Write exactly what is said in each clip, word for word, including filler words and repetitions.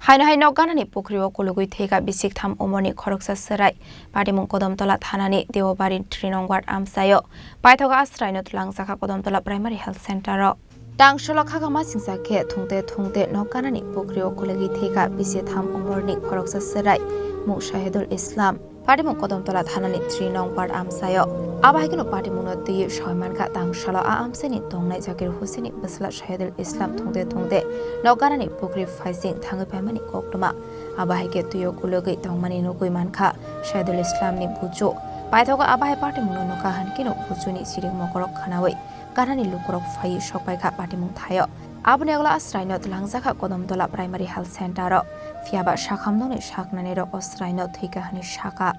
Haino hai nok ganani pukhrio kulugwi thwikha bisik tham umorni khoroksa chwrai. Patimung Kodamtola thanani Deobari three nong ward amchaio. Paithogo a chwraino twlangjakha Kodamtola Primary Health Center o. Tang solo khakama singsa khe thungte thungte nok ganani pukhrio kulugwi thwikha bisik tham umorni khoroksa chwrai mung Shahidul Islam. Patimung Kodamtola thanani three nong ward amchaio. Abo hai kheno patimungno twiwi soi mankha tang salo a amchaini tongnai Zakir Hussaini bwsla Shahidul Islam thungte thungte nok ganani pukhri phaising thangwi paimani koktwma. Abo hai khe twio kulugwi tongmani nugwi mankha Shahidul Islamni buchu. Paithogo abo hai patimungno nukha hwn kheno buchuni siring mokorok khwnawi ganani lukurok phaiwi sokpaikha patimung thaio. Aboni ulo a chwraino twlangjakha Kodamtola Primary Health Center o. Phiyaba sakham nokni saknanirok o chwraino thwikha hwnwi sakha.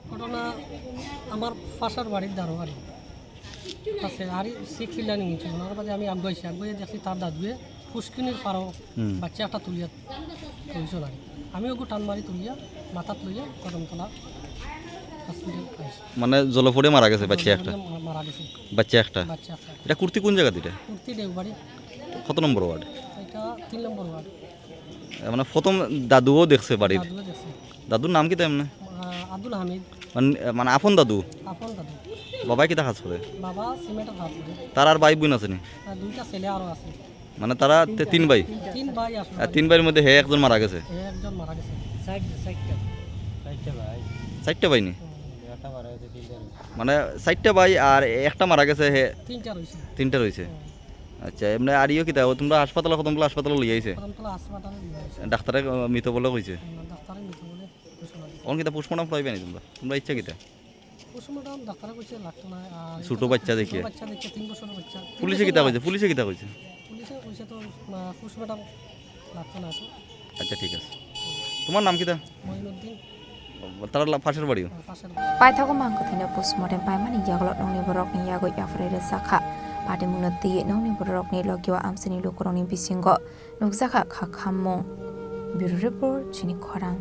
ঘটনা আমার পাশের বাড়ির ধারো বাড়ি আছে, আর সিক্স ইলানি নিচে। ওনার বাদে আমি আগুয়াইছি, আগুয়ে দেখছি তার দাদুয়ে ফুসকিনির পারো হুম। বাচ্চা একটা তুলিয়া তুলছিল আর কি। আমি ওকে টান মারি তুলিয়া মাথাত লইয়া কদমতলা হসপিটাল আইছি। মানে জলপড়ে মারা গেছে বাচ্চা একটা? জলপড়ে মা-, মারা গেছে। বাচ্চা একটা? বাচ্চা একটা। এটা কুর্তি কোন জায়গা এটা? কুর্তি দেওবাড়ি। কত নম্বর ওয়ার্ড? এটা তিন নম্বর ওয়ার্ড। এ, মানে প্রথম দাদুও দেখছে বাড়ির? দাদুও দেখছে। দাদুর নাম কি তেমনে? আহ, আব্দুল হামিদ। মানে, মানে আপন দাদু? আপন দাদু। বাবাই কিতা কাজ করে? বাবা সিমেন্টের কাজ করে। তার আর ভাই বোন আছে নি? আর দুইটা ছেলে আরো আছে। মানে তারা তে-, তিন ভাই? তিন ভাই আসলে। আর তিন ভাইয়ের মধ্যে হে একজন মারা গেছে? হে একজন মারা গেছে। চারটা, চারটা। চারটা ভাই। চারটা ভাই নি? হুম। একটা মারা গেছে, তিনটা রয়েছে। মানে চারটা ভাই আর একটা মারা গেছে, হে তিনটা রয়েছে। তিনটা রয়েছে। হুম। আচ্ছা, এমনি আরিও কিতা? ও তোমরা হাসপাতালে, কদমতলা হাসপাতালে লই আইছে? কদমতলা হাসপাতালে নিয়ে আসে। ডাক্তারে, আহ, মৃত বলে কইছে? হুম, ডাক্তারে মৃত বলে ঘোষণা দিছে। অখন কিতা পোস্টমর্টম করাইবে নি তোমরা? তোমরা ইচ্ছা কিতা? পোস্টমর্টম ডাক্তারে কইছে লাগতো না, আর ছোট এটা তো বাচ্চা ছোট দেখিয়ে? বাচ্চা দেখিয়ে, তিন বছরের বাচ্চা। তিন পুলিশে বছর কিতা না। কইছে? পুলিশে কিতা কইছে? পুলিশে কইছে তো, আহ, পোস্টমর্টম লাগতো না তো। আচ্ছা, ঠিক আছে। তোমার নাম কিতা? মঈনুদ্দিন। তারা লা-, পাশের বাড়িও? আহ, পাশের বাড়ি। Paithago mang kwthwino postmortem paimani yagulo nokni borokni yagwi yapharwi rwjakha. Patimungno twiwi nokni bororokni logio amchaini lukurokni bisingo nukjakha kha khammung. Bureau Report, Chini Khorang.